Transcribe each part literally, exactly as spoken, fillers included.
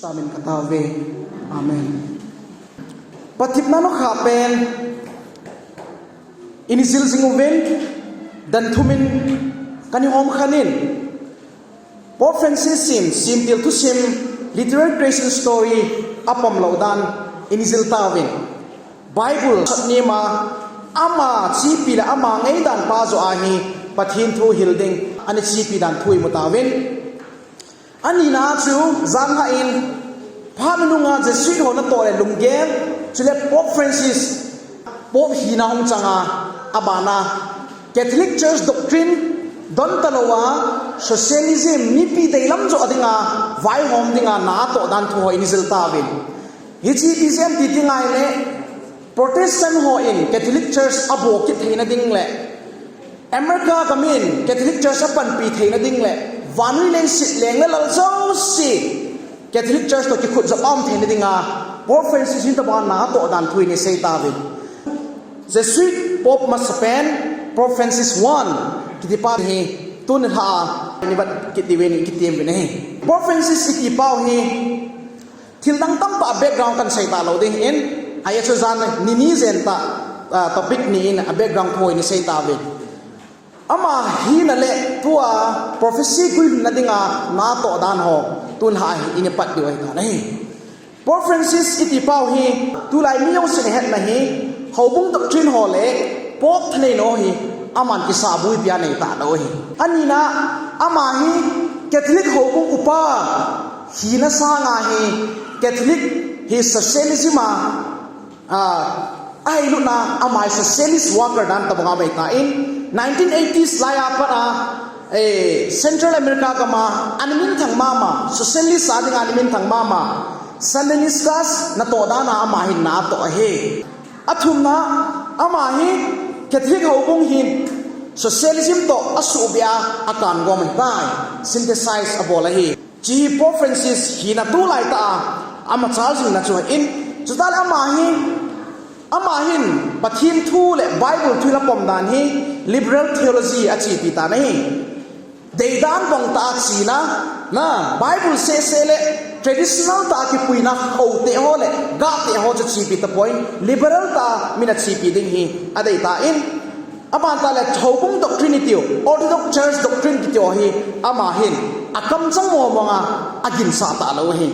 Amen katao ve. Amen. Patipna nokha pen ini jil jing uvin, dan thumin kani hom khanin, Pope Francis sim, sim til thusim, literary creation story apom lo dan ini jil tauvin. Bible sat nima ama chipi le ama ngeidan pa jo ahi Pathen thu hil ding ani chipi dan thu imu tauvin. Anina chu jangha in phat nunga Jesuit ho natoh le lunggel, chule Pope Francis Pope hina hung changa, abana Catholic Church doctrine don taloa socialism mipi deilam jo dinga vaihom dinga natoh dan thu ho ini jil tauvin. Hiche ipi jeh ham ti ding ahile Protestant ho in Catholic Church abol kit theina ding le America gamin Catholic Church apanpi theina ding le vannoi leiset leng le lal jouse Catholic Church toh kikhut jop a um theina dinga Pope Francis hin tobang natoh dan thu ini sei tauvin. Jesuit Pope masapen Pope Francis one kitipa hi tuni lha a ini vet kit diuvin kitem uvin ahi. Pope Francis itipau hi thil dang tamtah background kan sei talou ding in, ahi chu jan nini jen tah, ah, topic ni in a background thu ini sei tauvin. Ama hina le tua prophecy guilhunna dinga natoh dan ho tun lha hi ini pat diu ahitan ahi. Pope Francis itipau hi tulai mi jousen ahetna hi houbung doctrine ho le Pope thaneina ho hi aman kisabui pia nei talou ahi. Anina ama hi Catholic houbung upa hina sanga hi Catholic hi socialism a, ah, ahilutna ama hi socialist worker dan tobang a ahitan, nineteen eighties lai a pat a, eh, Central America gam a ana minthang mama, socialist a dinga ana minthang mama Sandinistas natoh dan a ama hin natoh ahi. Athumna, ama hi Catholic houbung hin socialism toh asuhbeh a akan gom ahitai, synthesize abol ahi. Hiche hi Pope Francis hina tulai tah a amachal jingna chu ahin, chutah le ama hi, ama hin Pathen thu le Bible thu in apom dan hi liberal theology achepi tan ahi. Deidan bang tah a chena, na, Bible sehseh le traditional tah a kipuina houteh ho le gahteh ho chu chepi tapon, liberal tah a min achepi ding hi adeitan, aban tah le houbung doctrine itiu, Orthodox Church doctrine kitiu hi ama hin akamchang mong mong a aginsah talou ahi.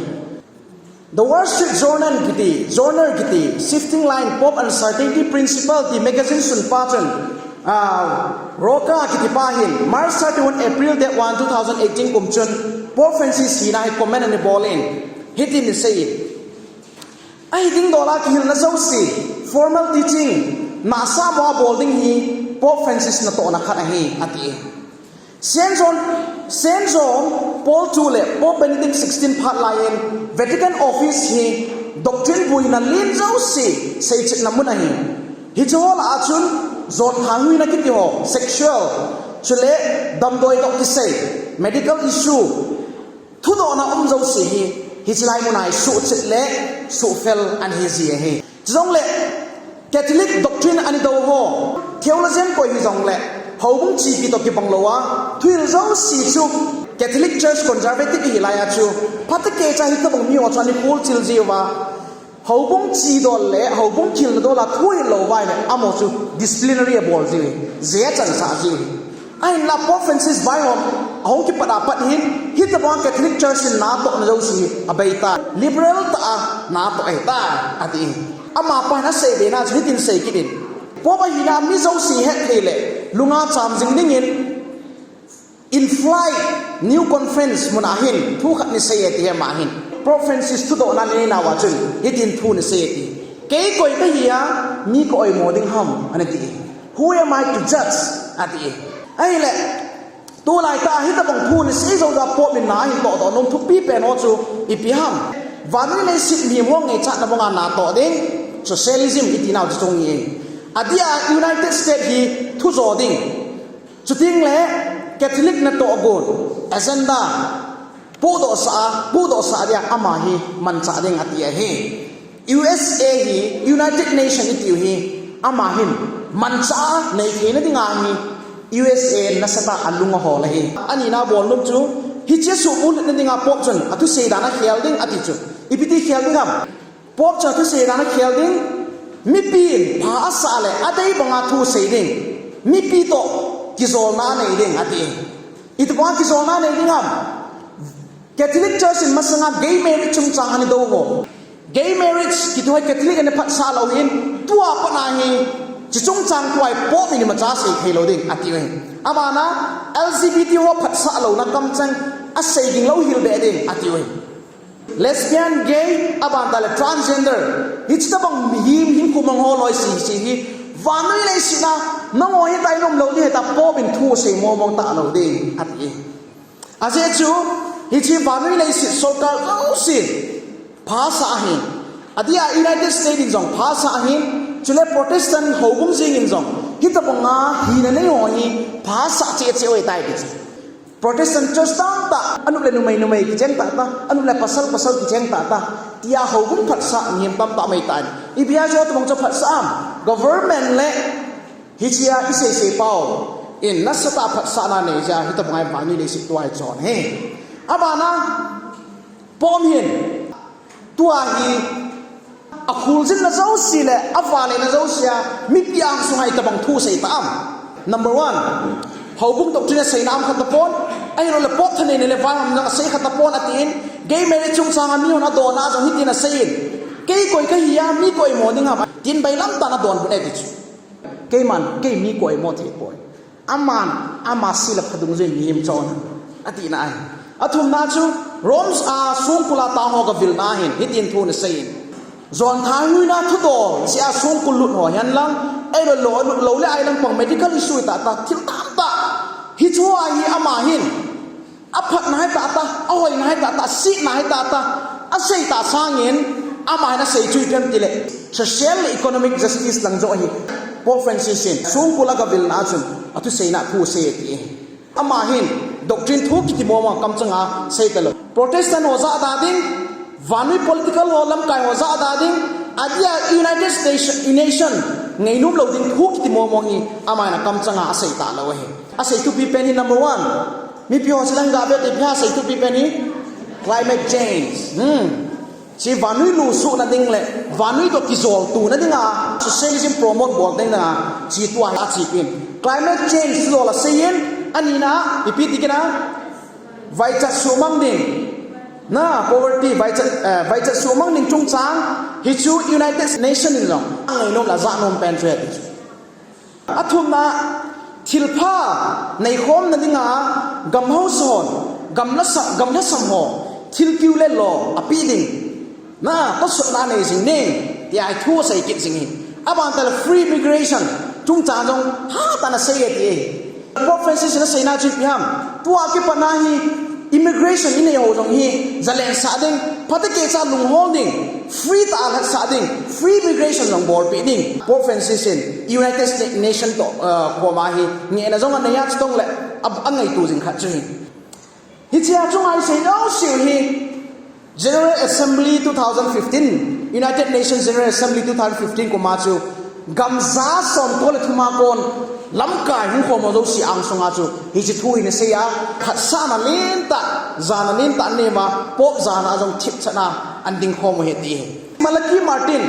The Wall Street Journal kiti, Journal kiti, Shifting Line, Pope Uncertainty Principle ti magazine sunpa chun, ah, Roca kitipa hin March thirty-one, April date one, two thousand eighteen kum chun Pope Francis hina hi comment ana bol in hitin asei in, ahi ding dola kihilna jouse, formal teaching nasa mo a bol ding hi Pope Francis natohna khat ahi, ati. Saint John, Saint John Paul two le Pope Benedict sixteen phat laiyin Vatican Office hi doctrine buina len jouse seichetna mun ahi. Hiche ho lah a chun jon thanghuina kiti ho, sexual, chule damdoi toh kisei, medical issue, thudohna um jouse hi, hiche lai mun a hi suhchet le suhfel ana hiji ahi. Chujongle Catholic doctrine ana dou ho, theologian koi hijongle, houbung chepi toh kibang lou a, thuhil jouse chu Catholic Church conservative ihi lai a chu, phatecha hitobang mi ho chu ana kholchil jiuva, houbung chidol le houbung khilna dol a thuhil lou uva ahile amaho chu disciplinary abol jiu, jei achansah jiu. Ahinla Pope Francis vaihom ahung kipat a pat hin, hitobang Catholic Church in natohna jouse hi abeitai, liberal tah a natoh ahitai, ati. Amapan aseibe na chu hitin sei kit in, Pope ahina mi jouse hetthei le lunga cham jing dingin, in-flight New Conference mun a hin thu khat nasei e ati, ama hin Pope Francis thudohna nei nauva chun hitin thu nasei e ati. Kei koi kahi a, mi ka oimo ding ham, ana ti. Who am I to judge? Ati. Ahile, tulai tah a hitobang thu nasei jou jeh a Pope in na ahin tohdoh nom thupi pen ho chu ipi ham? Vannoi leiset mihem ho ngaichatna banga natoh ding, socialism iti nau chu chung hi. Adeh a United States hi thujo ding. Chuting le Catholic natoh gon agenda pudohsah a, pudohsah dia ama hi manchah ding ati ahi. U S A hi, United Nation itiu hi, ama hin manchah a nei theina dinga hi U S A nasatah a alung ahol ahi. Anina bolnom chu Hiche suhbulhitna dinga Pope chun athusei dan akhel ding ati chu. Ipi ti khel ding ham? Pope chun athusei dan akhel ding. Mipin pha asah le adei banga thu sei ding. Mipi toh kijolna nei ding ati. Itobanga kijolna nei ding ham? Catholic Church in masanga gay marriage chungchang ana dou ho. Gay marriage kiti ho Catholic in aphatsah lou hin, tua pat a hi, hiche chungchang tua hi Pope in imacha sei thei lou ding ati uve. Abana L G B T ho phatsah louna kamcheng asei ging lou hel be ding ati uve. Lesbian, gay, aban tale transgender, hiche tobang mihem hinkho mang ho loi si si hi, vannoi leiset a nangho hitia i-um lou ding ahitai, Pope in thu asei mong mong talou ding ati. Ajeh chu, hiche vannoi leiset sorkar jousen pha asah ahin. Adeh a United States in jong pha asah ahin, chule Protestant houbung jeng in jong hitobanga hina nei ho hi pha asah cheh cheh u ahitai ti chu. Protestant church tamtah, anop le numei, numei kicheng tahtah, anop le pasal, pasal kicheng tahtah, tia houbung phatsah mihem tamtah um ahitai. Ipi a chu tobang chu phatsah am? Government le hichea isei sei pau in nasatah phatsahna nei jeh a hitobanga vannoi leiset tua hi chon ahi. Abana Pope hin tua hi akholjinna jouse le avalena jousea mipi angsunga itobang thu asei ta am? Number one, houbung doctrine aseina um khat tapon, ahilouleh Pope thaneina le vaihomna asei khat tapon atin, gay marriage chungchanga mihon adonna jong hitin aseiyin, kei koi kahi a, mi koi mo ding ham, tin bailam tah in adonbut e ti chu. Keiman, kei mi koi mo thei poi. Aman, ama se le pha dungjui mihem chon ahi, atina ahi. Athumna chu, Rome a songkul a tang ho gavilna hin hitin thu ana seiyin, John Thaihuina thudol jeh a songkul lut ho hihen lang, ahilouleh lou, lou le ai lampang medical issue tahtah, thil tamtah, hicheho a hi ama hin aphatna hi tahtah, ahoina hi tahtah, asetna hi tahtah asei tah sangin, ama hin asei chu ipi ham itile, social le economic justice lang joh hi Pope Francis in songkul a gavilna a chun athuseina thu asei ati. Ama hin doctrine thu kiti mong mong kamchanga sei talou. Protestant ho jah da ding, vannoi political ho, lamkai ho jah da ding, adeh a United Nation, Nation ngainom lou ding thu kiti mong mong hi ama hin akamchanga asei talou ahi. Asei thupi pen hi number one, mipi ho seileng gave te, ipi ham asei thupi pen hi? Climate change. Hmm. Hiche vannoi lusuhna ding le vannoi toh kijoltona dinga socialism promote bol ding dinga hiche tua hi achepi in. Climate change chu jol aseiyin, anina ipi ti kit a, vaichat suhmang ding, na, poverty, vaichat, eh, vaichat suhmang ding chungchang hichu United Nation in jong angainom le ajah nom pen chu ahi ti chu. Athumna, thilpha neikhomna dinga gam haosa hon, gam lhasam, gam lhasam ho thil kiu le lo apeh ding, na, tosotna anei jing ding tia hi thu asei kit jing ahi. Aban tale free immigration chungchang jong hatah in asei e ti ahi. Pope Francis in aseina chu ipi ham? Tua kipatna hi immigration inei ho jong hi jalensah ding, phatechan lunghol ding, free tah a lhatsah ding, free immigration jong bolpeh ding. Pope Francis in United States Nation toh, uh, koma hi ngehna jong anei a, chutengle a, angaito jing khat chu ahi. Hichea chunga isei jouseu hi General Assembly two thousand fifteen, United Nations General Assembly two thousand fifteen koma chu gam ja somko le thum a kon lamkai hung khom ho jouse angsunga chu hiche thu hi ana sei a, phatsahna lentah, jana lentah anei uva, Pope jana a jong thipchatna ana dingkhom u ahi ti ahi. Malachi Martin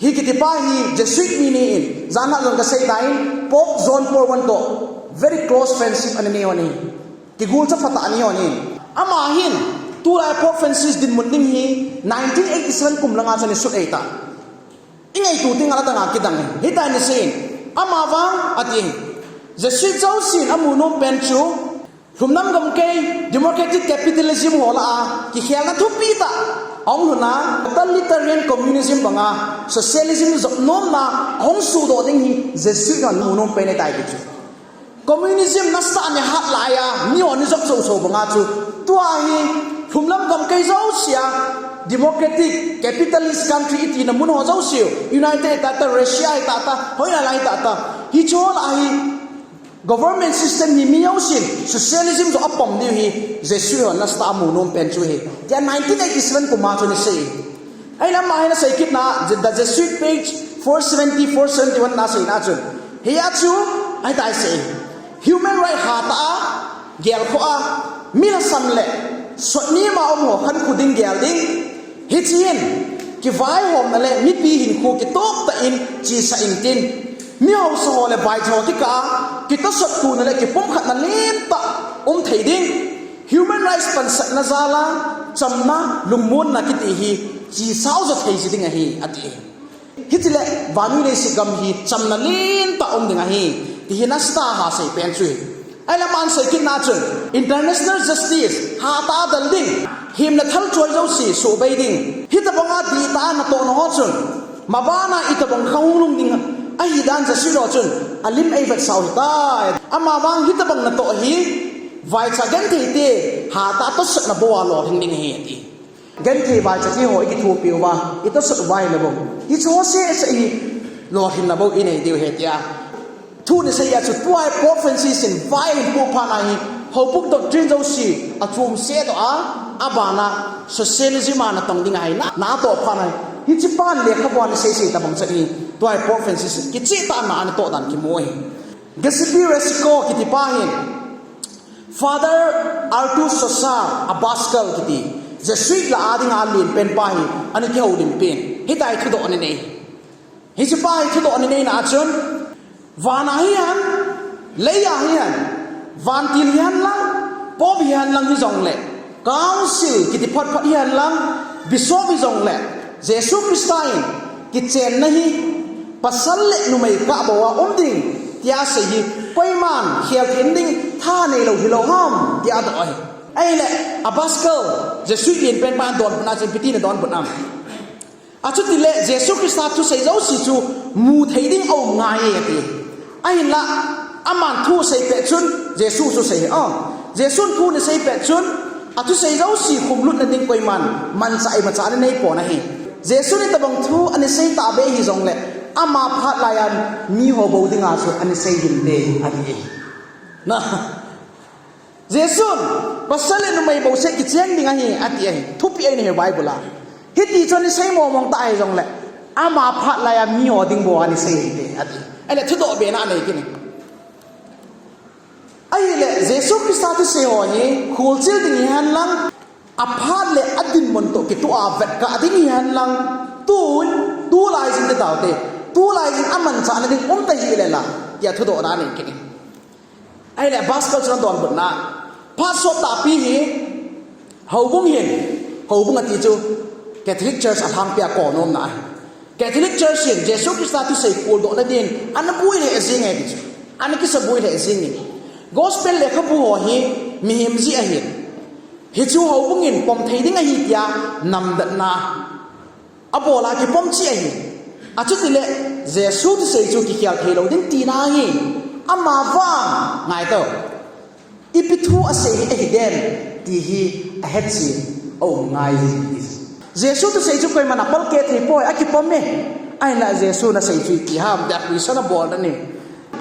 hi kitipa hi Jesuit mi ni in, jan a jong kasei tan, Pope John Paul one toh very close friendship ana nei u ahi. Kigolcha phatah ana nei u ahi. Ama hin tulai Pope Francis dinmun ding hi nineteen eighty-seven kum langa chu ana sut ahitai. Ingaito teng a adang a kidang ahi. Hitia ana seiyin, ama vang ati, Jesuit jousen amu nom pen chu lhumnam gamkai, democratic capitalism ho lah a kikhelna thupi tah ahung lhun a, totalitarian communism banga socialism jop nomna ahung sohdoh ding hi Jesuit hon amu nom pen ahitai ti chu. Communism nasatah a ana hat lai a, miho ana jop jouse banga chu, tua hi lhumnam gamkai jousea, democratic, capitalist country itina mun ho jousea, United hitahtah, Russia hitahtah, hoilai lai hitahtah, hicheho lah a hi government system hi mi jousen socialism jong apom diu hi Jesuit hon nasatah a amu nom pen chu ahi, tia nineteen eighty-seven kum a chu ana sei. Ahin ama hin asei kitna, The Jesuit, page four seventy, four seventy-one na aseina chun, hia chu, ahitai asei, human right hatah a gelkhoh a, Mi lhasam le sotni ma um ho khankho ding gel ding. Hiche hin kivaihomna le mipi hinkho kitop tah in chesa intin, mi haosa ho le vaicha ho kikah a kitosot tona le kipumkhatna lentah um thei ding. Human rights pansatna jal a chamna, lungmonna kiti hi chesao jo thei ji ding ahi, ati. Hiche le vannoi leiset gam hi chamna lentah um ding ahi, ti hi nasatah a asei pen chu ahi. Ahile aman asei kitna chun international justice hatah a del ding, hemna thal choi jouse suhbei ding. Hitobanga dihtah a natohna ho chun mabana itobang kha hung lhung ding ahidan Jesu ho chun alim eivetsah u ahitai. Amavang hitobang natoh hi vaicha gentheite hatah a tosotna bou a lolhing ding ahi, ati. Genthei vaicha ti ho ikithopi uva, itosot uva ahile bou, hiche ho sese hi lolhinna bou inei diu ahi, tia thu ana sei a chu tua hi Pope Francis in vai ahin pu phat a hi, houbung doctrine jouse achom sehdoh a, abana socialism a natong ding ahi na, natoh phat a hi, hiche pan lekhabua ana seisei tobang chan hi, tua hi Pope Francis in kichehtah a na anatoh dan kimu ahi. Giuseppe Resico kiti pa hin Father Artur Sosa, Abascal kiti, Jesuit lah a dinga alen pen pa hi ana kihoulim pen, hitia hi thudoh ana nei. Hiche pa hi thudoh ana neina a chun, van a hihen, lei a hihen, vantil hihen lang, Pope hihen lang hijongle, Council kiti photphot hihen lang, Bishop hijongle, Jesu Christa in kichenna hi pasal le numei kah bou a um ding, tia asei hi koiman khel thei ding tha neilou hilou ham, tia adoh ahi. Ahile Abascal, Jesuit alen pen pa in adonbutna chun ipi tin adonbut am? Achutile Jesu Christa thusei jouse chu mu thei ding aum ngai e, ati. Ahinla, aman thu asei pet chun, Jesu thusei hi, a, Jesun thu ana sei pet chun, athusei jouse khumlutna ding koiman manchah imacha ana neipon ahi. Jesun itobang thu ana sei tahbeh hijongle, ama phat laiya miho bou dinga chu ana sei hinte, ati. Na, Jesun pasal le numei bouseh kichen ding ahi, ati ahi. Thupeh ahi Bible a. Hiti chu ana sei mongmong tah hijongle, ama phat laiya miho ding bou ana sei hinte, ati. Ahile thudoh bena anei kit in. Ahile Jesu Christa thusei ho hi kholchil ding hihen lang, aphat le adinmun toh kitoh a vetkah ding hihen lang, tun, tulai jin ti taute, tulai jin amanchahna ding um ta hile la, tia thudohna anei kit in. Ahile Abascal chun adonbutna, phat sot tahpi hi houbung hin, houbung ati chu Catholic Church alhangpia konomna ahi. Catholic Church hin Jesu Christa thusei kholdohna din ana boi lheh jing e, ti chu ana kisaboi lheh jing in, Gospel lekhabu ho hi mihem jeh ahin, hichu houbung in pom thei ding ahi tia namdatna abol a kipom cheh ahi. Achutile Jesu thusei chu kikhel theilou ding tina ahi. Amavang ngaito, ipi thu asei hi ahidem ti hi ahetchen aum ngai ji. Jesu thusei chu koiman apalkeh thei poi, akipom e. Ahinla Jesun asei chu ipi ham tia question abolna ahi.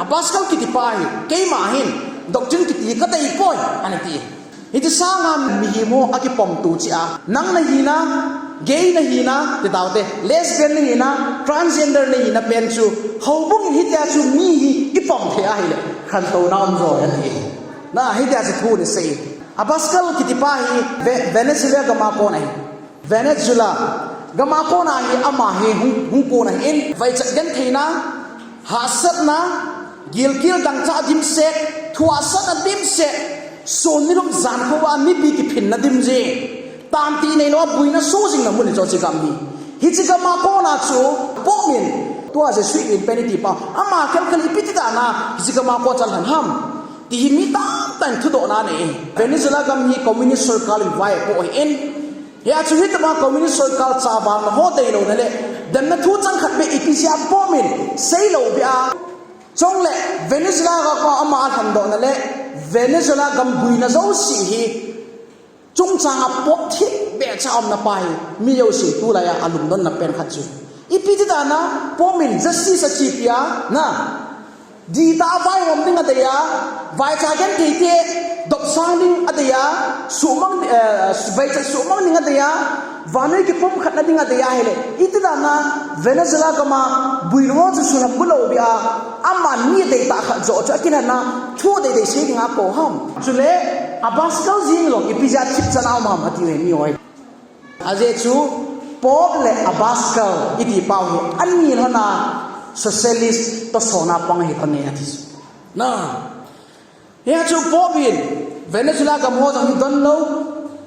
Abascal kiti pa hi, keima hin doctrine kiti hi kadei poi, ana ti. Hiti sanga mihem ho akipomtu cheh a, nang nahina, gay nahina, ti taute, lesbian nahina, transgender nahina pen chu houbung in hitia chu mi hi ipom thei ahile khantouna um jo ahi, ati. Na, hitia chu thu ana sei. Abascal kiti pa hi Ve-, Venezuela gam a kon ahi. Venezuela gam a kon ahi, ama hi hung, hung kon ahin, vaichat gentheina, hahsatna, gilkel dangchah dimset, thu hahsatna dimset, sun nilum jan khovah a mipi kiphinna dim jing, tantih neilou a buina soh jingna mun ahi chu hiche gam hi. Hiche gam a kon a chu Pope in, tua Jesuit alen pen iti pa, ama khelkhel ipi ti dan a hiche gam a kon chu alhan ham, ti hi mi tamtah in thudohna anei. Venezuela gam hi communist sorkar in vai apoh ahin, hia chu hitobang communist sorkar chavalna ho deilouna le demna thu chang khat beh ipi jeh a Pope in seilou beh a, chule Venezuela gam a ama alhandohna le Venezuela gam buina jouse hi chungchang a Pope thipbeh cha umna pa hi mi jousen tulai a alungdonna pen khat chu, ipi ti dan a Pope in justice achepi a, na, dihtah a vaihom ding adei a, vaicha gentheite dopsang ding adei a, suhmang, eh, vaichat suhmang ding adei a, vannoi kipumkhatna ding adei ahile, iti dan a Venezuela gam a buina ho chu suhlham bulou beh a, aman mi adeitah khat joh chu akilhen a thu deidei sei ding a akou ham? Chule Abascal jeng jong ipi jeh a thipchan a um ham ati uve mi hoi. Ajeh chu Pope le Abascal iti pau hi ani lhona socialist tosona pang ahi lhon e ati chu. Na. Hia chu Pope hin Venezuela gam ho jong hi don lou.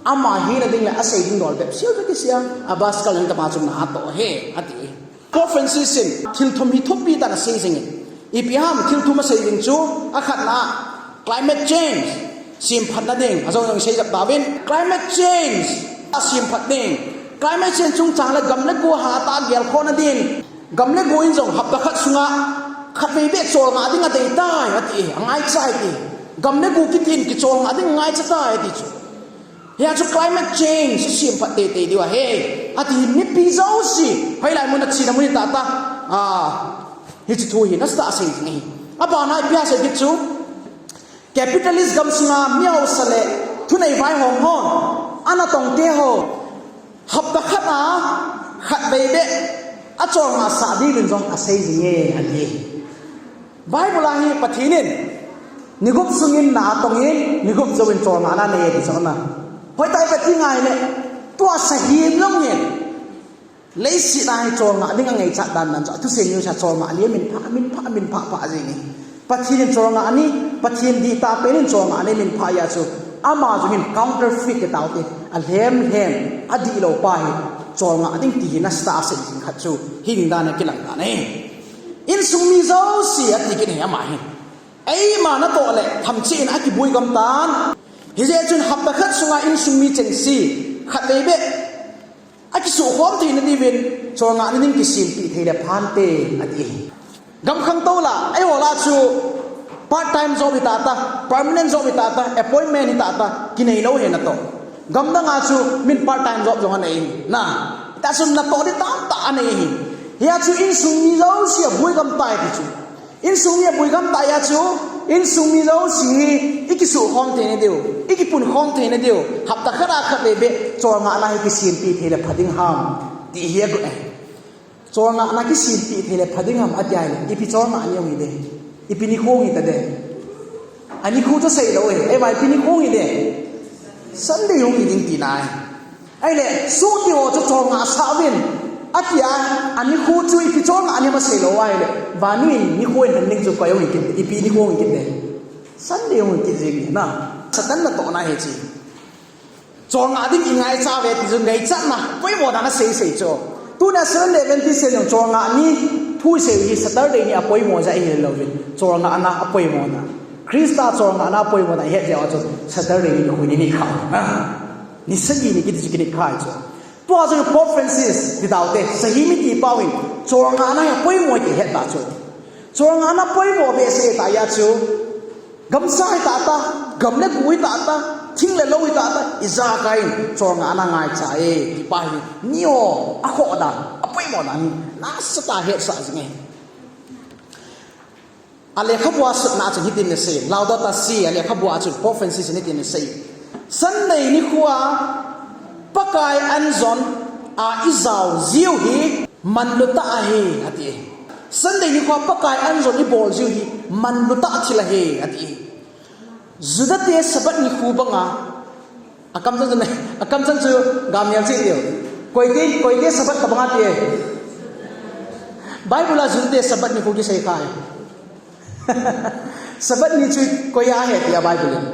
Ama hina ding le asei ding dol bep sel vek kisei a. Abascal hin tama chu na atoh e ati. Pope Francis in thil thum hi thupi tah in asei jing e. Ipi ham thil thum asei ding chu, akhatna climate change, semphatna ding, ajong jong sei jep tauvin. Climate change, asemphat ding. Climate change chungchang le gam le go hatah a gelkhohna ding. Gam le go in jong hapta khat sunga khatvei beh cholngah ding adei tai ati, angaicha e ati. Gam le go kiti in kicholngah ding angaicha tai ati chu. Hia chu climate change hi semphat teitei diu ahi. Ati hi mipi jouse, hoilai mun a china mun hi tata. Ah, hiche thu hi nasatah a sei ding ahi. Abana ipi asei kit chu. Capitalist gam sunga mi hausa le thunei vaihom hon, anatong te ho, hapta khat a khatvei beh acholngah sah diuvin jong asei jing e ati. Bible a hi Pathen in, ni gup sungin na atongin, ni gup jouvin cholngahna nei e ti chu ana. Hoitah ipi ti ngai le, tua sahem jong in, leiset a hi cholngah ding angaichat dan dan chu, athusei neo sa cholngah ni amin pha, amin pha, amin pha, pha jing e. Pathen in cholngah ni, Pathen dihtah pen in cholngah ni amin pha jeh chu, ama jong hin counterfeit ti tau te, alhem lhem, adihlou pa hi, cholngah ding ti hi nasatah a sei jing khat chu, hi ding dan a kilang dan e. Insung mi jouse ati kit e ama hin. Eima natoh le, themcha in akibui gam tan. Hijeh chun hapta khat sunga insung mi chengse, khatvei beh akisukhom theina diuvin, cholngahna ding kisempeh thei le phante, ati. Gam khangtou la, eiho la chu part time job hi tata, permanent job hi tata, appointment hi tata, kinei lou ahi natoh. Gam dang a chu min part time job jong anei ahi. Na, ta chu natoh ding tamtah anei ahi. Hia chu insung mi jouse abui gam tai ti chu. Insung mi abui gam tai a chu, insung mi jouse hi, ikisukhom theina diu, ikipunkhom theina diu, hapta khat a khatvei beh cholngahna hi kisempeh thei le pha ding ham, ti hi agot e. Cholngahna kisempeh thei le pha ding ham ati a ahile, ipi cholngah ni hung hi de. Ipi nikho hung hi ta de. Anikho chu seilou e, ahivang ipi nikho hung hi de. Sunday hung hi ding tina ahi. Ahile, sohte ho chu cholngah sah uvin, ati a, anikho chu ipi cholngah ni ham aseilou ahile, vannoi in nikho in hen ding chu koi hung hi kit, ipi nikho hung hi kit de. Sunday hung hi kit jeng na. Satan natohna ahi chu. Cholngah ding ingaicha uve ti chu ngaichatna, poimo dan asei sei chu. Tunia Seventh Day Adventist ten jong cholngah ni thu isei u hi Saturday ni apoimo jeh a ihet lou uvin. Cholngahna apoimo dan. Christa cholngahna apoimo dan ihet jeh uva chu Saturday ni nikho ni nikha. Ni sagi ni kiti chu kinikha chu. Tua chu Pope Francis ti taute, sahem iti pau hin cholngahna hi apoimo ti ihet ta chu. Cholngahna poimo behseh ta a chu. Gamsa hi tata, gam le go hi tata, thing le lou hi tata, ijakai in cholngahna ngaicha e, ti pa hi, neo, akhoh dan, apoimo dan hi, nasatah a hetsah jing e. Alekhabua sutna chun hitin asei, Laudato Si, alekhabua chun Pope Francis in hitin asei. Sunday nikho a, Pakai anjon a ijao jiu hi, manlutah ahi, ati. Sunday nikho a Pakai anjon ibol jiu hi, manlutah thil ahi, ati. Judate Sabbath nikho banga, akamchang chu, akamchang chu gamel cheh diu. Koite, koite Sabbath tobang ati e. Bible a Judate Sabbath nikho kisei kha e. Sabbath ni chu koi a ahi tia Bible in.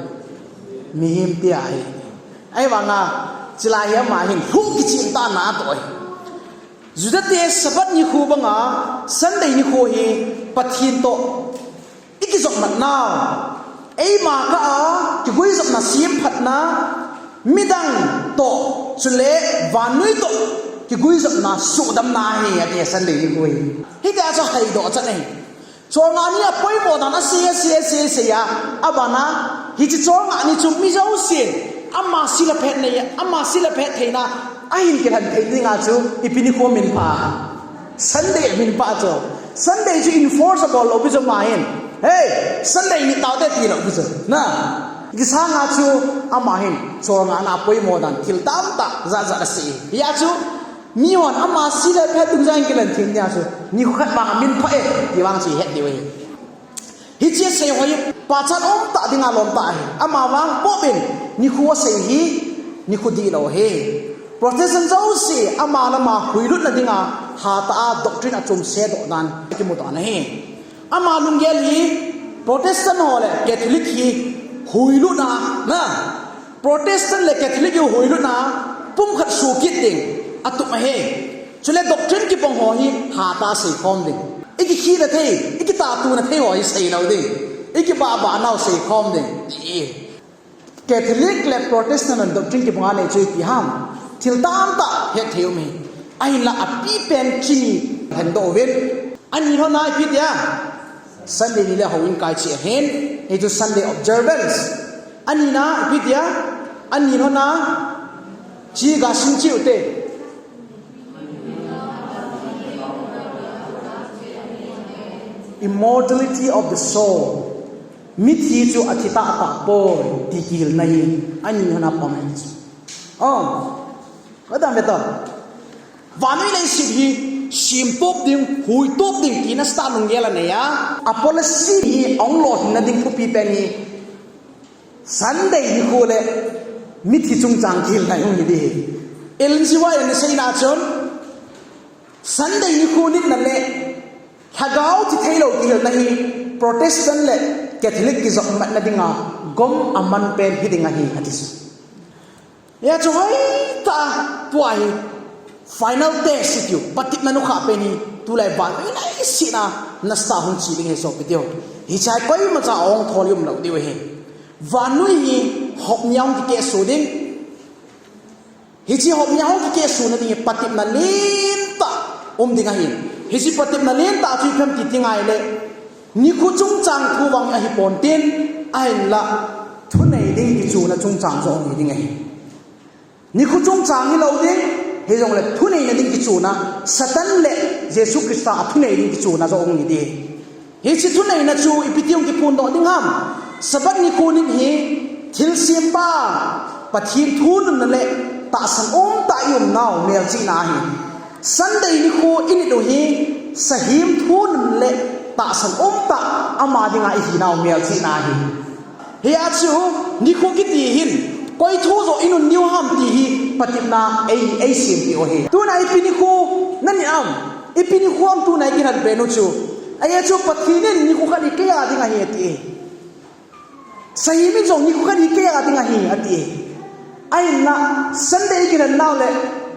Mihem tia ahi. Ahivanga, chulai hi ama hin lhuh kichim tah a natoh e. Judate Sabbath nikho banga Sunday nikho hi Pathen toh ikijopmatnau, eima kah a kiguijopna semphatna, midang toh chule vannoi toh kiguijopna sohdamna ahi, ati Sunday nikho hi. Hitia chu haidoh chan ahi. Cholngahna apoimo dan asei, asei, asei, asei a, abana, hiche cholngahna chu mi jousen, ama sil a phet nei, ama sil a phet theina, ahin kilhen thei dinga chu, ipi nikho min pha. Sunday min pha chu. Sunday chu enforce abol lou pi chu ama hin. Hey, Sunday ni taute ti lou pi chu. Na, hiche sanga chu, ama hin, cholngahna apoimo dan, thil tamtah, jat jat asei. Hia chu, Mihon ama sil a phet dungjuiya kilen thim nia chu, nikhat vang min pha e, ti vang chu ihet diu ahi. Hiche asei ho hi pachat umtah dinga lom tah ahi. Amavang Pope in nikho asei hi nikho dihlou ahi. Protestant jouse ama lama huilutna dinga hatah a doctrine achom sedoh dan kimu tan ahi. Ama lunggel hi Protestant ho le Catholic hi huilutna, na, Protestant le Catholic hi huilutna pumkhat sukit ding atup ahi. Chule doctrine kibang ho hi hatah a seikhom ding. Ikikhihna thei, ikitahtohna thei ho hi seilou ding. Ikibahbah nau seikhom ding. Catholic le Protestant doctrine kibang a nei chu ipi ham, thil tamtah hetthei um ahi. Ahinla apipen chini hendoh uvin. Ani lhona ipi tia, Sunday ni le houin kai cheh ahin, hichu Sunday observance. Anina ipi tia, ani lhona chi gasung cheh ute. Immortality of the soul. Mithi chu athi tahtah poi ti kihilna hi ani lhona pom ahi chu. Oh, kadam ve ta. Vannoi leiset hi semtup ding, huitup ding tina Satan lunggel anei a. A policy hi ahung lolhinna ding thupi pen hi Sunday nikho le mithi chungchang kihilna hung hi ding ahi. Ellen G. White in aseina chun Sunday nikho nitna le lhagao thitheilou kihilna hi Protestant le Catholic kijopmatna dinga gom aman pen hiding ahi, ati chu. Hijeh chun hoitah a tua hi final test itiu, patepna nukhah pen hi tulai vannoi leiset a nasatah a hung che ding ahi sopi teho. Hiche hi koimacha ahung thol umlou diu ahi. Vannoi hi hop nia hung kikehsuh ding. Hiche hop nia hung kikehsuhna ding hi patepna lentah um ding ahi. Hiche patepna lentah chu ipi ham ti ngai le, nikho chungchang thu vang ahi ponte, ahinla thunei ding kichuna chungchang joh hung hi ding ahi. Nikho chungchang hilou ding, hijongle thuneina ding kichuna, Satan le Jesu Christa a thunei ding kichuna joh hung hi ding. Hiche thuneina chu ipi ti hung kiphondoh ding ham? Sabbath nikho nit hi thilsempa Pathen thununna le tahsan umtah a i umnau melchihna ahi. Sunday nikho i nit u hi sahem thununna le tahsan umtah ama dinga i hinau melchihna ahi. Hijeh chun nikho kiti hin koi thu joh i nun diu ham ti hi patepna ei, ei sempeh u ahi. Tuna ipi nikho na nit ham? Ipi nikho ham tuna i kilhen pen u chu? Ajeh chu Pathen in nikho khat hi kei a ding ahi ati. Sahem in jong nikho khat hi kei a ding ahi ati. Ahinla Sunday i kilhen nau le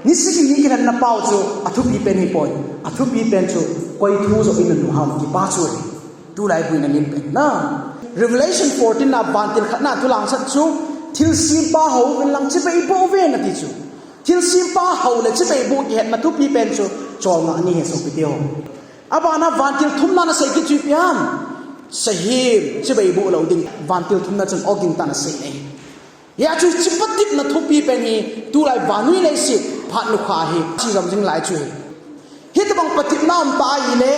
nisih i kilhen na pau chu athupi pen hipoi. Athupi pen chu koi thu joh i nun u ham ti pa chu ahi. Tulai buina lim pen na. Revelation fourteen na vantil khatna thu langsat chu, thilsempa hou uvin lang chibai boh uvin ati chu. Thilsempa hou le chibai boh kihetna thupi pen chu cholngah ni ahi sopi teho. Abana vantil thumna na sei kit chu ipi ham? Sahem chibai boh lou ding. Vantil thumna chun ogin tah na sei ahi. Hijeh chun hiche patepna thupi pen hi tulai vannoi leiset phat nukhah hi chi jom jing lai chu ahi. Hitobang patepna um ta ahile,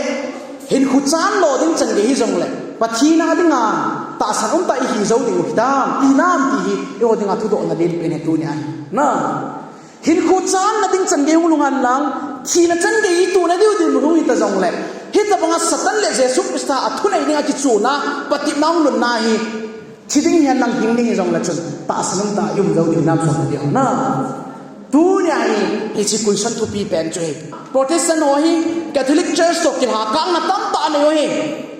hinkho chan lo ding chan gei hijongle, Pathen a dinga tahsan umtah i hi jou ding u hitam, i hinam ti hi eiho dinga thudohna lel pen hi tunia ahi. Na, hinkho channa ding chan gei hung lunghan lang, thina chan gei i tona diu dinmun hung hita jongle, hitobanga Satan le Jesu Christa a thunei dinga kichuna patepna hung lunna hi, thi ding hihen lang hing ding hijongle chun tahsan umtah a i um jou ding hinam sopi teho na. Tunia hi hiche question thupi pen chu ahi. Protestant ho hi Catholic Church toh kilhakangna tamtah anei u ahi.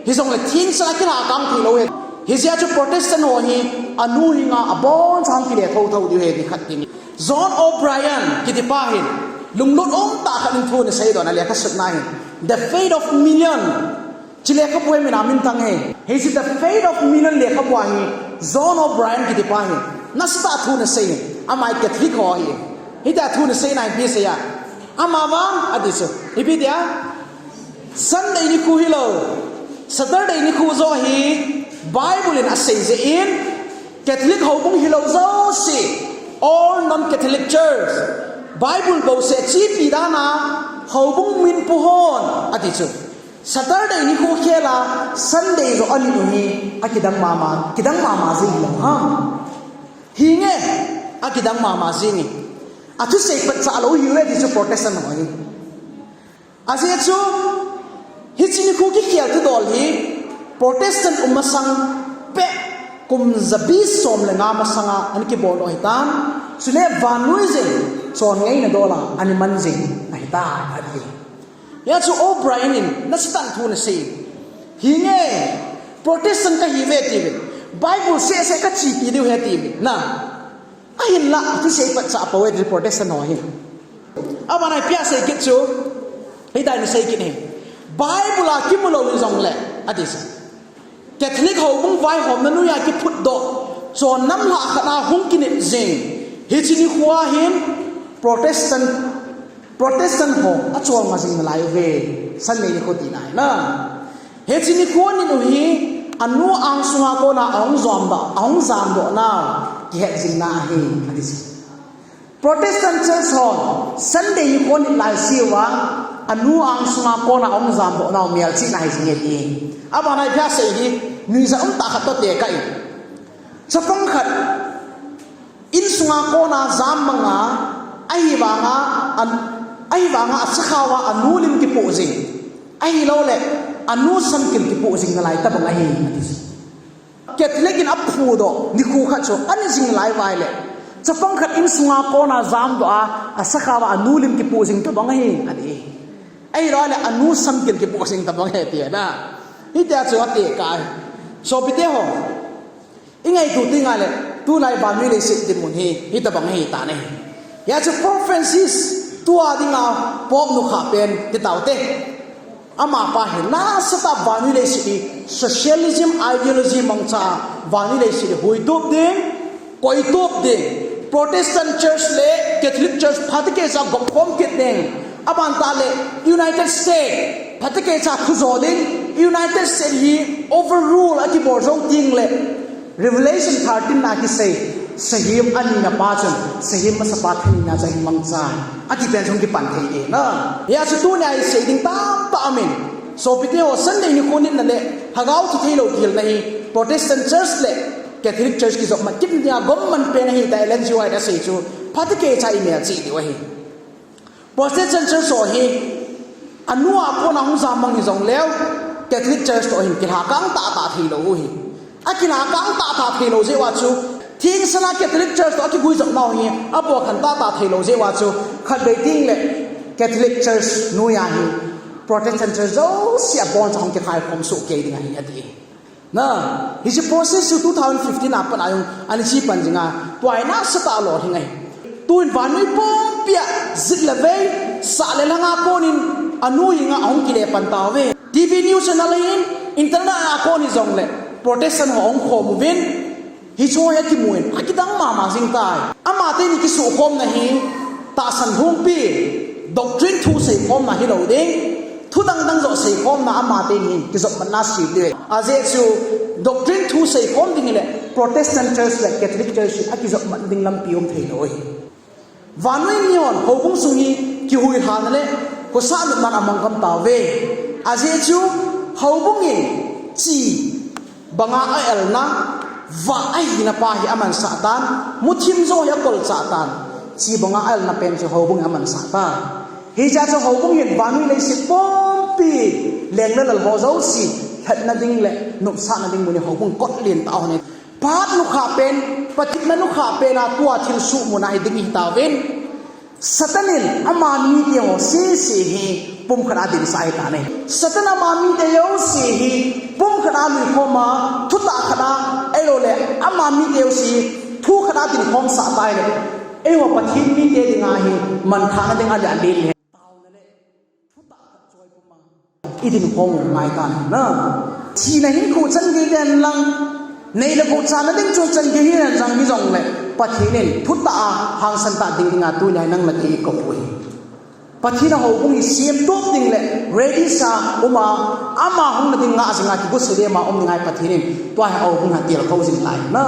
Hijongle thengsa kilhakang theilou ahi. Hijeh chun Protestant ho hi anu henga aboncha hung kile thotho diu ahi, nikhat tin. John O'Brien kitipa hin lunglut umtah khat in thu ana seidoh in, alekha sutna hin The Faith of Million, hiche lekhabu hi min a minthang ahi. Hiche The Faith of Million lekhabu a hi John O'Brien kitipa hin nasatah a thu ana sei ahi. Ama hi Catholic ho ahi. Hitia thu ana seina hi ipi asei a, amavang ati chu ipi tia, Sunday nikho hilou, Saturday nikho joh hi Bible in asei jeh in, Catholic houbung hilou jouse, all non-Catholic church, Bible bouseh chepi dana houbung min pu hon ati chu. Saturday nikho khela Sunday joh anit u hi akidang mama, kidang mama jing hilou ham? Hinge, akidang mama jing e. Athusei patchah lou hiuve ti chu Protestant ho hi. Ajeh chu, hiche nikho kikhel thudol hi, Protestant um masang peh kum jabi som le nga masanga ana kibol u ahitan. Chule vannoi jeng chon ngeina dola ana man jing ahitai, ati. Hia chu O'Brien in nasatah thu ana sei. Hinge, Protestant kahiuve tiuvin, Bible seh seh kachepi diu ahi tiuvin. Na, ahinlah, athusei patcha apou e ti Protestant ho hi. Abana ipi asei kit chu, hitia ana sei kit ahi. Bible a kimu lou hijongle, ati chu. Catholic houbung vaihomna noiya kiphutdoh, chonnam lhah khat a hung kinep jing. Hiche nikho hin Protestant, Protestant ho acholngah jing nalai uve. Sunday nikho tina ahi na. Hiche nikho nit u hi anu angsunga kona ahung jamdoh, ahung jamdoh nau kihet jing na ahi, ati chu. Protestant Church hon Sunday nikho nit laiseuva anu angsunga kona ahung jamdoh nau melchihna ahi jing e ti. Abana ipi asei hi, nuijat umtah khat toh tekah in, chapang khat insunga kona jam manga, ahivanga, an, ahivanga asakhaova anu lim kipoh jing, ahiloule anu samkil kipoh jing nalai tobang ahi, ati chu. Catholic in aphudoh nikho khat chu ana jing lai uva ahile, chapang khat insunga kona jamdoh a, asakhaova anu lim kipoh jing tobang ahi, ati. Ahiloule anu samkil kipoh jing tobang ahi, ati na. Hitia chu atekah ahi. Sopite ho, ingaito tengle, tulai vannoi leiset dinmun hi hitobang ahitan ahi. Hia chu Pope Francis, tua dinga Pope nukhah pen titaute. Amapa hi nasatah vannoi leiset hi socialism ideology mangcha, vannoi leiset hi huitup ding, koitup ding, Protestant Church le Catholic Church phatechan gopkhom kit ding, abantah le United States phatechan thujo ding, United States hi overrule akibol jou tengle, Revelation thirteen na kisei, sahem anina pa chun, sahem masapa thanina chu ahin mangchai, ati pen chu hung kipan thei e na. Hia chu tunia isei ding tamtah aumin, sopite ho, Sunday nikho nitna le lhagao thi theilou thilna hi Protestant Church le Catholic Church kijopmat kit dinga gomman pen ahitai, Ellen G. White asei chu, phatechan imelchih diu ahi. Protestant Church ho hi anu a kona hung jammang hijongleu, Catholic Church toh hin kilhakang tahtah theilou u ahi. Akilhakang tahtah theilou jeh uva chu, thengsela Catholic Church toh akiguijopnau hi abolkhan tahtah theilou jeh uva chu, khatvei tengle Catholic Church noiya hi Protestant Church jouse abonchan hung kikhaikhom sohkei ding ahi, ati. Na, hiche process chu two thousand fifteen a pat a jong ana chepan jinga, tua hi nasatah a lolhing ahi. Tuin vannoi pumpia jit le vei, sah le lhanga konin anu henga ahung kile pan tauve. TV news channel ahin, internet a kon hijongle, Protestant ho ahung khom uvin, hicheho hi akimun, akidang mama jing tai. Amatenin kisuhkhomna hi tahsan lhungpi, doctrine thu seikhomna hilou ding, thu dangdang joh seikhomna, amatenin kijopmatna sem diu ahi. Ajeh chu doctrine thu seikhom ding hile Protestant Church le Catholic Church hi akijopmat ding lampi um theilou ahi. Vannoi mihon houbung sung hi kihuilhana le khosah nopnan amang gam tauve. Ajeh chu houbung in chi banga a-elna, vah ahina pa hi amansah tan, muthim joh hi akolchah tan. Chi banga a-elna pen chu houbung in amansah tan. Hichea chu houbung hin vannoi leiset pumpi, leng le lal ho jouse lhatna ding le nopsahna ding mun hi houbung kot lentah ahon ahi. Phat nukhah pen, Pathen nukhah pena tua thilsoh muna hi ding hitauvin, Satan in ama mite ho sese hi pumkhat a dinsah ahitan ahi. Satan ama mite jouse hi pumkhat a luikhoma, thutah khat a, ahiloule ama mite jouse hi thukhat a dinkhomsah tai le, eiho Pathen mite dinga hi manthahna ding a le alen ahi. Idinkhom u ngaitan na. Thina hinkho chan gei den lang, nei le gou chana ding chu chan gei hihen lang hijongle, Pathen in thutah a hangsan tah ding dinga tunia nang le kei ikou u ahi. Pathen a houbung hi semtup ding le ready sa uma, ama hungna ding ngah jinga kigotsa dema um dinga hi Pathen in tua hi houbung hi atilkhou jing tai na.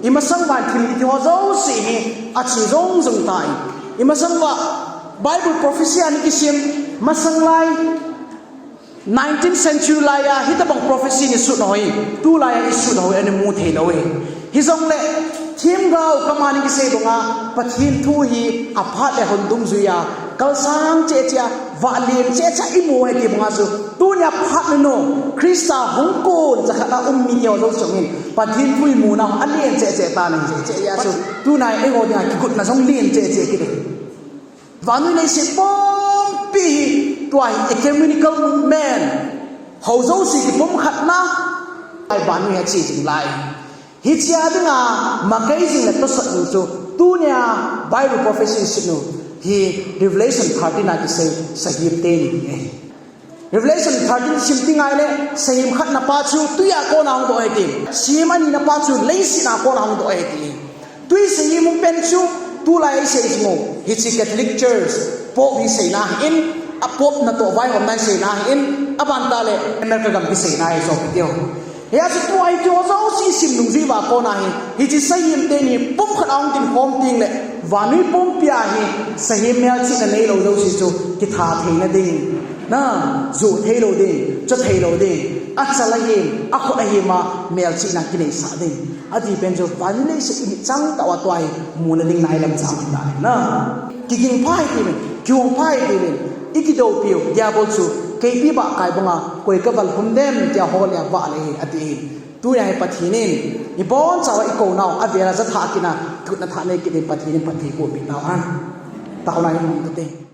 Imasang uva thil hiti ho jouse hi ache jongjong tai. Imasang uva Bible prophecy a ana kisim, masang lai, nineteenth century laiya hitobang prophecy ana sut ho hi, tulaiya isut ho hi ana mu theilou ahi. Hijongle, themgao kama ana kisei banga, Pathen thu hi aphat le hon dungjuiya Kalsang cheh cheh a, vah len cheh cheh a imu ahi ti banga chu. Tunia phat nung, Christa hung kon, jakhat a um mite ho jouse chungin Pathen thu imuna alen cheh cheh tan ahi cheh cheh a chu. Tunia eiho dinga kigotna jong len cheh cheh kit e. Vannoi leiset pumpi hi, tua hi ecumenical movement. Ho jouse kipumkhatna. Ai vannoi a che jing lai. Hichea dinga, makai jing le tosot ding chu, tunia Bible prophecy sim nu, hi Revelation thirteen a kisei, sahem teni hi ahi. Revelation thirteen sim ti ngai le, sahem khatna pa chu, tuia kona hung doh ahi ti. Sahem anina pa chu, leiset a kona hung doh ahi ti. Tui sahem pen chu, tulai isei jing u, hiche Catholic Church, Pope hi seina hin, a Pope natoh vaihomna hi seina hin, aban tah le, America gam hi seina hi jo kiti u. Hia chu tua hi chu jouse isim nung jiuva kona hi, hiche sahem teni pumkhat a hung dinkhom teng le, vannoi pumpi a hi, sahem melchihna neilou jouse chu, kitha theina ding, na, ju theilou ding, cho theilou ding, achal ahem, akhut ahem a, melchihna kineisah ding. Ati pen chu vannoi leiset ichang tah uva tua hi, muna ding nailam chang tai na. Kiging pha hitiuvin, kihung pha hitiuvin, ikidoupiu, Diabol chu, keipi bahkai banga, koi kaval lhum dem, tia hol le vah le hi, ati hi. Tunia hi Pathen in, ibonchauva ikounau, avela jathah kit na, tutna thah nei kit in Pathen in phatthei bohpi tauhen. Taona hi mun kate.